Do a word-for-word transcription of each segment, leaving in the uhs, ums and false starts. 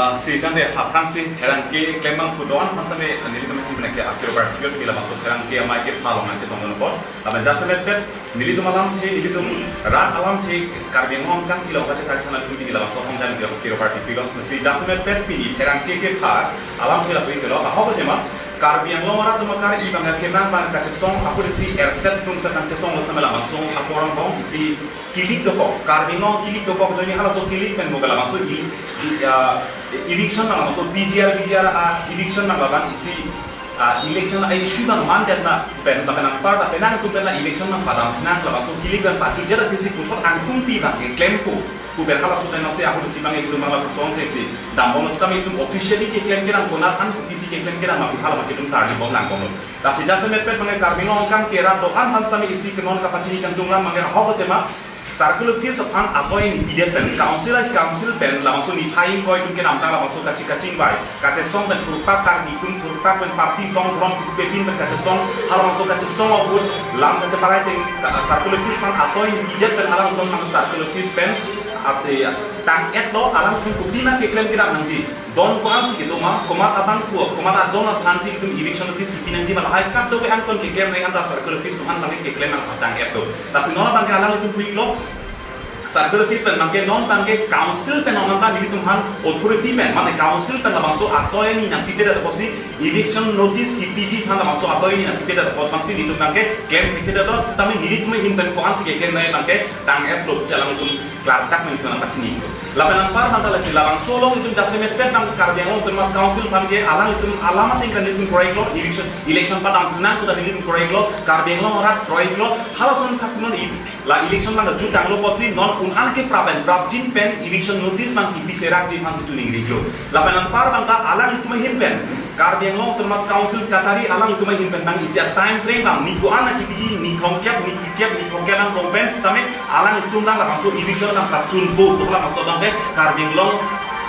Ah, si jangde aphrangsi pherangke klembang pu do-an aphan same, ah, nelitum ahin pen ke akiro bar piot pi labangso pherangke amei kepha along nangchetongdun apot. Lapen jasemet pet nelitum alamthe, nelitum rat alamthe, Karbi Anglong kangpi along kachethan than atum pini labangso hong jan akiro bar pipilo. Si jasemet pet pini pherangke kepha alamthe lapu ikelo, ahok tema Karbi Anglong arat atum akar-i abang kemang abang kachesong apotsi erset tung sa kachesonglo same labangso aporong bong isi kilik dokok, Karbi Anglong kilik dokok, joni halaso kilik pen mo labangso i, i, ah, eviction nang labangso P G R, P G R, ah, eviction nang labang isi, ah, election a-issue nang mandet na pen, lapen anpar, lapen nangtum pen la election nang padam sinang labangso kilik pen pajutjat pen si puthot angkung pi abang keklempo pu pen halaso pen si ahut si abang itum abang lapuson te si dambom sitame itum officially keklem kerang konat an kopisi keklem kerang ma hala abang itum tardi bom nangkoklo. Lasi jasemet pet abang Karbi Anglong kangpi arat do-an aphan sitame isi ke non kapachini kangtung lam abang ahok tema circle office aphan atoi nepidet pen council a council pen labangso niphai ingkoi atum kedamtang labangso kachi kachingvai kachesong pen thurpak, Karbi atum thurpak pen party song from thurpepin pen kachesong, halabangso kachesong ahut lam kacheparai ateng ka-, circle office aphan atoi nepidet pen alangtum abang circle office pen ate tang-etlo, alangtum kopima keklem kedam nangji, don ko-ansi kedo ma, komat abang ko, komat adon aphansi itum eviction notice kipi nangji ma lahai kadokave angkon keklem nai anta circle office atum aphan abang keklem nang tang-etlo. Lasi non abang ke alanglitum pu-iklo, circle office pen abang ke non abang ke council pen non abang nelitum aphan authority pen, mane council pen labangso atoi ni nangpipedet apotsi eviction notice kipiji aphan labangso atoi ni nangpipedet apot abangsi nelitum abang ke klem pipedet apot sitame nelitum ahin pen ko-ansi keklem nai abang ke tang-etlo si alangtum klardak nelitum nangpachini. Lapen anpar abang ke lasi labangso along itum jasemet pet abang Karbi Anglong Autonomous Council aphan ke alanglitum alam ateng kan itum kroiklo, election, election padam sinang pu ta nelitum kroiklo, Karbi Anglong arat kroiklo, halason thak si non i la election abang jutanglo apotsi non un-an ke praben prapjin pen eviction notice abang kipi serakji aphansi tuning riklo. Lapen anpar abang ta alanglitum ahin pen Karbi Anglong Autonomous Council kachari alanglitum ahin pen abang isi a-time frame abang ni ko-an akipiji, ni thomkep, ni phlikep, ni phongkep angbong pen same alanglitum abang labangso eviction abang kachunpo pu labangso abang ke Karbi Anglong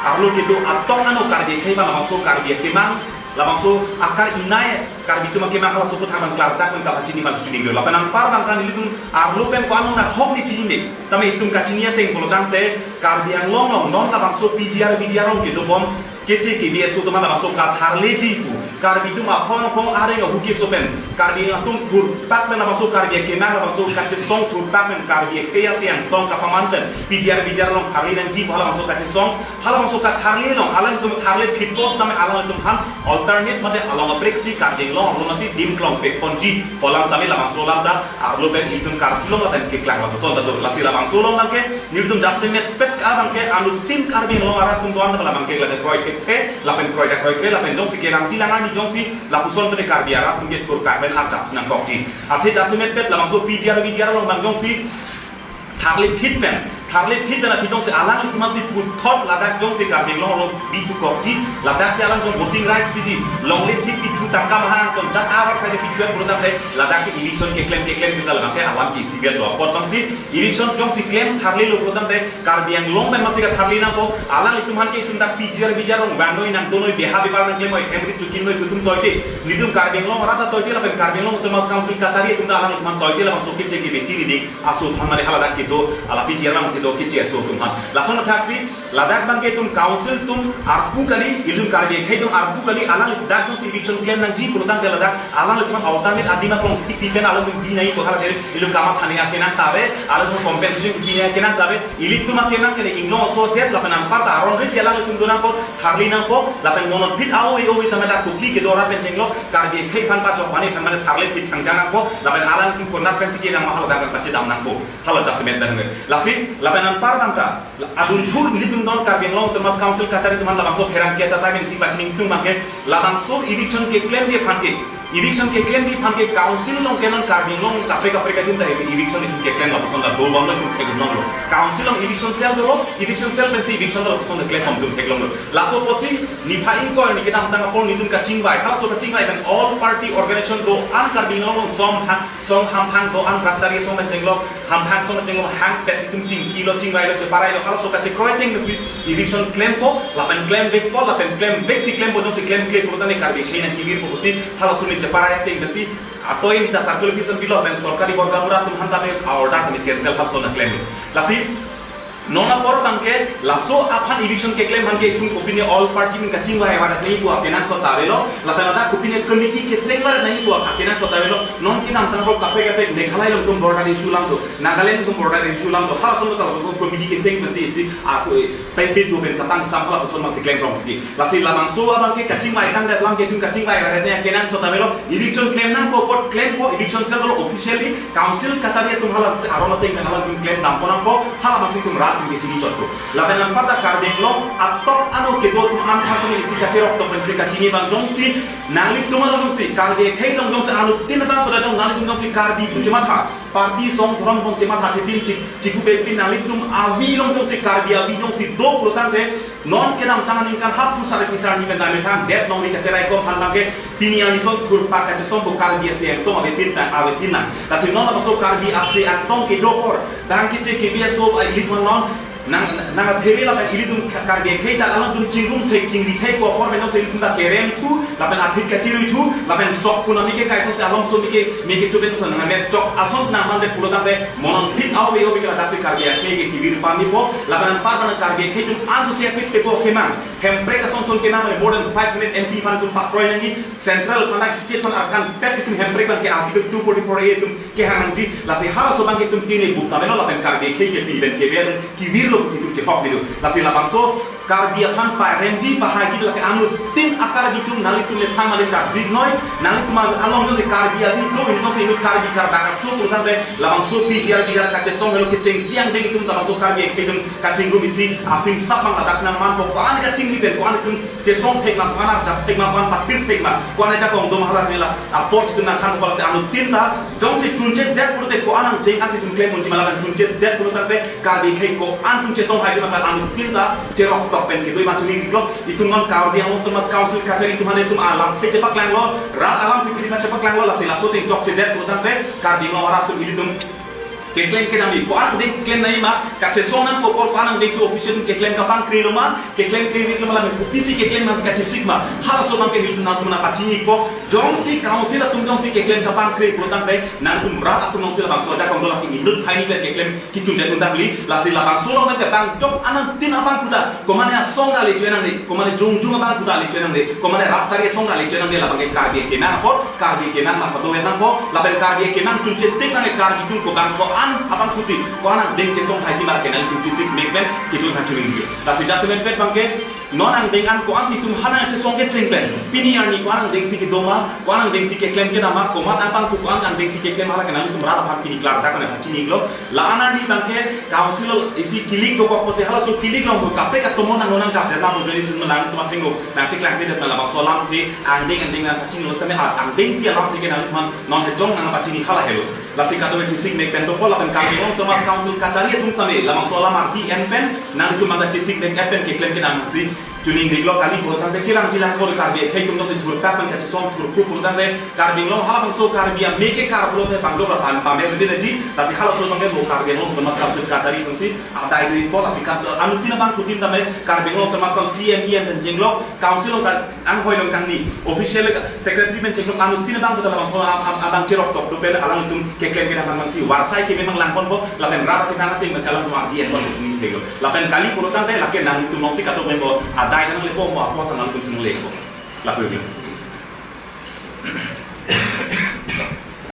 arlo kedo atong ano Karbi akhei abang labangso Karbi akemang, labangso akar-i nai Karbi atum akemang halaso aputhak abang klardak pen kapachini abang si tuning riklo. Lapen anpar abang ta nelitum arlo pen ko-an nahok ni chini ne tame itum kachini ateng pulo tangte Karbi Anglong along non labangso P G R V G R along kedobom keche kebe aso atum labangso katharleji pu, Karbi atum aphong aphong areng ahu keso pen Karbi atum thurpak pen labangso Karbi akemang labangso kachesong thurpak pen Karbi akhei asi angtong kapaman pen P G R V G R along tharle nangji pu halabangso kachesong, halabangso katharle along alangtum tharle phitpo sitame alangtum aphan alternate mate along apreksi Karbi Anglong along si dim klong pekponji pu alam tame labangso alam ta arlo pen itum karjulong lapen keklang lapuson ta do. Lasi labangso along abang ke nelitum jasemet pet abang ke anuttin Karbi Anglong arat atum do-an ta labang ke lake kroi thekthe lapen kroi ta kroikre lapen jongsi kelang jilang ani jongsi lapuson pen Karbi arat atum ke thurpak pen arjap nangkokji. Athe jasemet pet labangso P G R V G R along abang jongsi tharle phit pen, tharle phit pen aphi jongsi alanglitum aphansi puthot ladak jongsi Karbi Anglong along bithu kokji, ladak si alangtum voting rights piji, longle thik pithu tangka mahang kon jat arak side pithu pulo tangte ladak ke eviction keklem keklem kita labang ke alam ke isibiat lo. Apot abangsi eviction jongsi klem tharlelo pulo tangte Karbi Anglong pen masi katharle nangpo, alanglitum aphan ke itum dak P G R V G R along vangnoi nangdonoi beha bepar nangklemnoi hemri chukinoi kutum toite, nelitum Karbi Anglong arat ta toite lapen Karbi Anglong Autonomous Council kachari atum ta alanglitum aphan toite labangso keche kebe chiniding aso aphan mane haladak kedo, ala P G R along kedo keche aso atum aphan. Lason athaksi ladak abang ke itum council atum arpu kali, itum Karbi akhei atum arpu kali, alang dak atum si eviction klem nangji pulo tangte ladak alangtum alternate adim aklong thik pi pen alangtum bi nangji pu hala ke itum kamatha nangji akenang ta ave, alangtum compensation pi nangji akenang ta ave, ilitum akemang ke inglong aso adet lapen anpar ta aron risi alangtum do nangpo, tharle nangpo, lapen monon phit a-oi oi tame dak kopili kedo arat pen chenglok, Karbi akhei aphan kachok mane aphan mane tharle phit thangjang nangpo, lapen alangtum konat pensi kenang ma haladak pachedam nangpo. Hala jasemet pen nge. Lasi, lapen anpar abang ta, adun thur nelitum don Karbi Anglong Autonomous Council kachari atum aphan labangso pherangke achatai pen isi pachini ingtung abang ke, labangso eviction keklemji aphan ke, eviction keklemji aphan ke council along ke non Karbi Anglong kaprek kaprek adim ta eviction itum keklem lapuson ta dobom lo itum theklonglo. Council along eviction cell dolo, eviction cell pensi eviction lapuson ta klembom itum theklonglo. Laso apotsi niphai ingkoi arni kedamtang apor nelitum kachingvai, halaso kachingvai pen all party organization do-an Karbi Anglong song ha, song hamphang do-an rat chari song pen chenglok, hamphang song pen chenglok, hangpet si itum chingkilo, chingvailo, cheparailo, halaso kachekroi ateng pensi eviction klempo, lapen klemvekpo, lapen klemveksi klempo, jongsi klemkle pulo tangte Karbi akhei nangkevirpo pusi, halaso ne cheparai ateng pensi, atoi ni ta circle office an pilo, lapen sorkari borgamurat atum aphan ta ne a-order ta ne cancel halaso nangklemlo. Lasi, Non apor abangke laso aphan eviction keklem abangke itum kopine all party atum kachingvai varet nangji pu akenangsot ta avelo, lapen ladak kopine committee keseng varet nangji pu akenangsot ta avelo. Non kedamtang rok kaprek kaprek Meghalaya along atum border issue alam do, Nagaland atum border issue alam do, halason ta laso committee keseng pensi isi aku, eh, pen pe jo pen katang sampla koson masi klem rong di. Lasi labangso abangke kachingvai tangdet alam ke itum kachingvai varet nangji akenangsot ta avelo. Eviction klem nangpo apot klempo, eviction cell officially council kachari atum hala aron ateng pen hala atum klem dampo nangpo, hala masi itum rat atum kechini chotpo. Lapen anparta Karbi Anglong atok ano kedo atum an phason isi kacherok tok pen kachini abang jongsi nanglitum along jongsi Karbi akhei along jongsi anuttin abang koda dong, nanglitum jongsi Karbi pu chematha, party song dhorom bong chematha thepin chi, chipu bepin nanglitum avi along jongsi Karbi avi jongsi do pulo tangte, non kedamtang aningkan haphu sari pisar ni pen dame thang det nong ni kacherai kom han abangke pini arni son thurpak kachesong pu Karbi ase angtong avepin ta avepin nang. Lasi non labangso Karbi ase angtong kedo apor, dang keche kebi aso a ilit man non nang, nang aphere lapen ilitum Ka-, Karbi akhei ta alangtum chingrum thek chingri thek ko apor pen jongsi ilitum ta kerem thu, lapen aphit kachirui thu, lapen sok puna mike kaisong si along so mike, mike chupen so nang met chok ason si nang mande pulo tangte, monon phit au ve au ve kela daksi Karbi akhei ke kibir pani po, lapen anpar bana Karbi akhei atum anso si aphit tepo kemang. Hemprek ason son kemang, more than five hundred M P aphan atum patroi nangji, central aphan, state aphan, arkan tax itum Hemprek abangke Article two forty-four A atum kehang nangji, lasi halaso abangke itum tine buk kamelo lapen Karbi akhei ke pi ben ke ber kibir lo si itum chehok bidu. Lasi labangso Karbi aphan paremji pahaiji lake anuttin a-Karbi atum nanglitum le thang male charjui noi, nanglitum along jongsi Karbi avi do, ini jongsi inut Karbi karbak aso pulo tangte labangso P G R B R kachesong helo kechengsi angdeng itum labangso Karbi akhei atum kachingrum isi asim sap mang ladak si nang manpo, ko-an kachingri pen ko-an itum chesong thek ma, ko-an arjap thek ma, ko-an pathir thek ma, ko-an ajakong dom halat nela apor si itum nang thanpo lasi anuttin ta jongsi chunche det pulote ko-an angdeng an si itum klem unji ma lapen chunche det pulo tangte Karbi akhei ko-an atum chesong haiji ma anuttin ta cherok tok pen kedo ma chuni lo. Itum non Karbi Anglong Autonomous Council kachari atum hane itum alamthe chepaklanglo, rat alamthe kili ma chepaklanglo, lasi laso ateng chokche det pulo tangte Karbi Anglong arat atum ilitum keklem kedam i, ko-an angdeng klem nangji ma, kachesong nangpo apor ko-an angdeng si official keklem kapangkre lo ma, keklem kre lo ma lapen kopisi keklem nangji kachesik ma, halaso abangke nelitum nangtum nangpachinipo, jongsi council atum jongsi keklem kapangkre pulo tangte, nangtum rat atum jongsi labangso ajakong do lake inut hai ni pen keklem kichun det undakli, lasi labangso along nang kedang chok anuttin abang kuda, komane asong kali chuen nangne, komane jongjung abang kuda kali chuen nangne, komane rat chari asong kali chuen nangne, labangke Karbi akenang apot, Karbi akenang ma pado nangpo, lapen Karbi akenang chunche tik nangne Karbi atum ko bang ko-an abang kusi, ko-an angdeng chesong haiji ma ke nanglitum chesik mek pen kedo nang chuni. Lasi jasemet pet abangke, non angdeng an ko-an si itum hana chesong kecheng pen, pini arni ko-an angdeng si kedo ma, ko-an angdeng si keklem kedam ma, komat abang ko-an angdeng si keklem hala ke nanglitum rat aphan pini klardak nangpachini lo. La-an arni abangke council isi kilik dokok pusi halaso kilik along kaprek atomon nang nang jap det nang mujali sun nang tuma thenggo nang cheklang det nang labangso alamthe angdeng angdeng nangpachini lo seme a angdengpi alamthe ke nangtum non hejong nangpachini hala helo. Lasi kadokave chesik mek pen dopo lapen Karbi Anglong Autonomous Council kachari atum seme labangso alam ardi en pen nangtum manda chesik mek en pen keklem kenangji. Chuning diklo kali pulo tangte kelang jilang ko Karbi akhei atum jongsi thurkak pen kachesong thurkuk pulo tangte Karbi Anglong halabangso Karbi ame ke kar pulote banglo ra pan pame rede naji, lasi halaso abangke mo Karbi Anglong Autonomous Council kachari atum si adai dui po, lasi kat anuttin abang kutin tame Karbi Anglong Autonomous Council C M E M pen jenglok, council along ka anghoi along kangni, official secretary pen jenglok, anuttin abang puta labangso am, am, abang cherok tok do pen alangtum keklem kedam abang si warsai ke memang langponpo, lapen rat ke nang ateng pen si alangtum ardi en pon si ni diklo. Lapen kali pulo tangte lake nanglitum along si katok membo adai nang lepo mo apo ta nanglitum si nang lepo. Lapu.